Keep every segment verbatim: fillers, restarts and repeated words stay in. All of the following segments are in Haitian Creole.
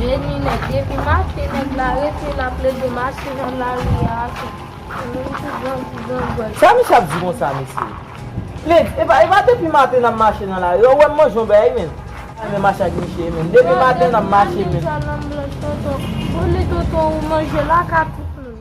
Edmi nèg, depi maten nèg la rete l ap plede mache nan lari a. Menm ti grangou grangou. Sa misye ap di konsa, mesye? Plede, e pa, e pa depi maten n ap mache nan lari. Ou wè m manje yon bagay, menm. Mwen mache ak misye, menm. Depi maten n ap mache, menm. Sa nanm blanch, tonton. Ou li tonton ou manje la ka tout moun.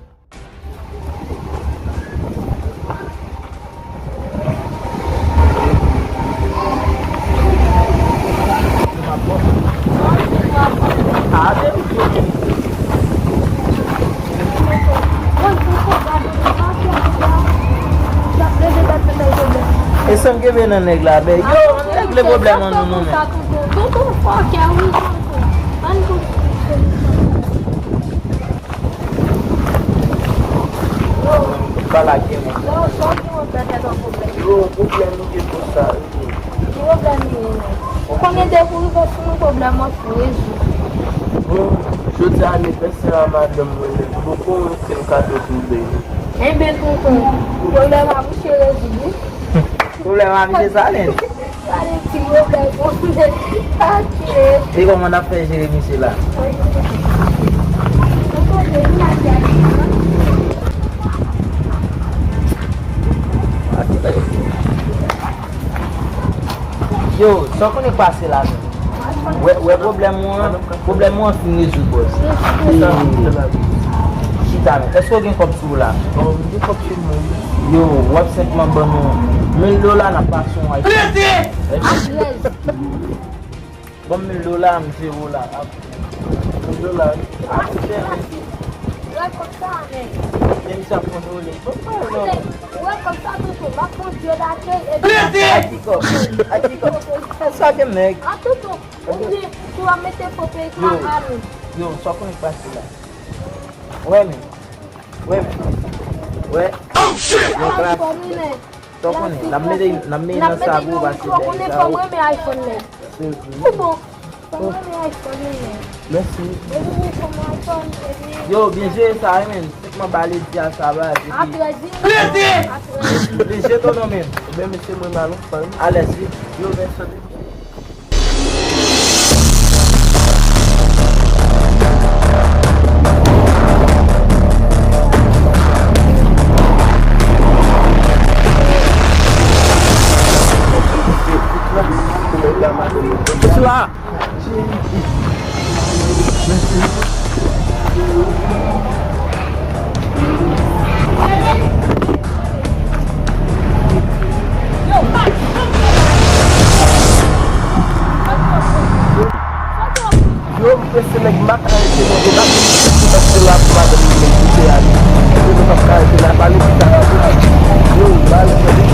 E sa m kenbe nan nèg la, bèy. Yo, ann regle pwoblèm an nou, nou menm. Tonton fòkè, wi, tonton. Ann kontinye. Pa lage mwen. Yo, sa w gen wè tèt an pwoblèm? Yo, pwoblèm nou gen konsa, wi. Ki pwoblèm li ye menm? Ou konnen depi w rive sou mwen, pwoblèm an fou rezoud. Bon, jodi a anivèsè a madanm mwen, men m poko rantre m ka do pou beni. Enben, tonton, pwoblèm a mouche rezoud, wi. Pwoblèm a mouche sa, menm. Gade ti gwo bèl bonde. Atye. E kòman n ap fè jere misye la? Yo, sa w konnen k pase la menm? Wè, wè pwoblèm ou an, pwoblèm ou an fin rezoud, bòs. Chita menm. Èske w gen kòb sou ou la? Bon, m gen kòb sou mwen. Yo, w ap senpman ban nou mil dola, n ap pase yon iPhone. Trete! Ban m mil dola, m zewo la. Mil dola, wi. Ap chè, men. Wè kòb sa, men. Men misye ap kontwole. Bon, pa non. Wè kòb sa, tonton. M ap pran dye lakay epi. Trete! Ak ki kòb? Ak ki kòb? Sa gen nèg. A tonton. Oubyen, si w ap mete fo peyi la, a nou. Yo, sa w konnen k pase la? Wè, men. Wè, men. Wè. Yo, klas. Sa w konnen, n ap mete, n ap mete nan savo pase bèl sa, wi. Ou bon. Mèsi. Yo, byen jere sa, wi, men. Senpman ba ledi a sa, baz, epi. Trete! Li jete w non, men. Ebyen, mesye, mwen mal, wi. Alèz, wi. Yo, mèsi. Sila. Yo, m prese nèg m pa ka rete non, yo pa gen moun ki t ap fè la pou madanm li menm kote a li. Yo, nou p ap ka rete la, pale pita. Yo, pale, tande.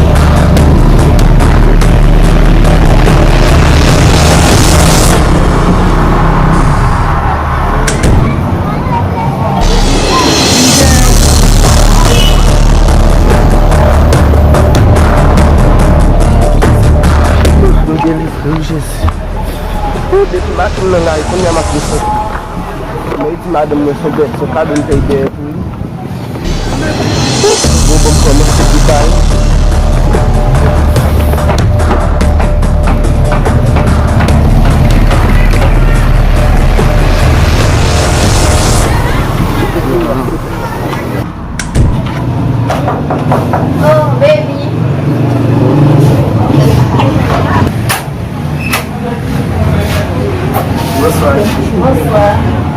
Yo, gen li. Wi, Jezi. Wi, depi maten m nan lari, kounye a m ap desann. Men li di madanm mwen se yon bèt, se yon kado m fè dèyè pou li. Wi, bon, bon, m kòmanse di bay. Oh, baby. Bonswa. Bonswa.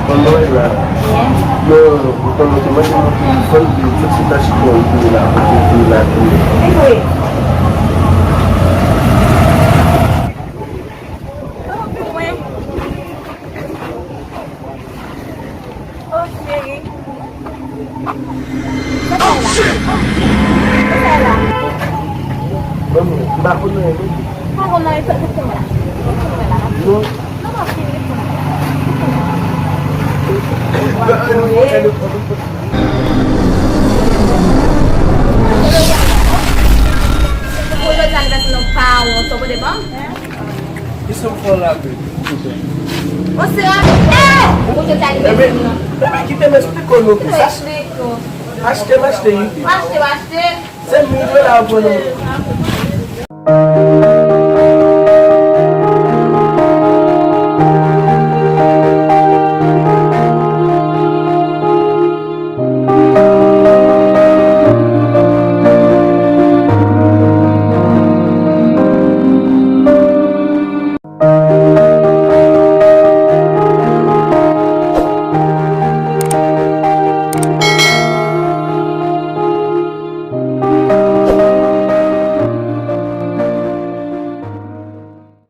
Kòman w ye la? Byen. Yo, ou konn mwen te mande mwen telefòn, epi tout se ta chita w vini la, pou te vini la, vini. Wi. Oh, cheri. Sa fè la? Sa fè la? Manmi, m pa konn anyen, non. Pa konn anyen, sa fè la? Non. Non, non, cheri. Pou jodi anivèsè nou pa wont, ou konn ban? Kisa w fè la menm? Ou se rache. Eh! Ou te ta li. Bebe, bebe, kite m esplike w non. Kisa? Achte, m achte, wi. Achte, achte. Se mil dola ou pran nan men.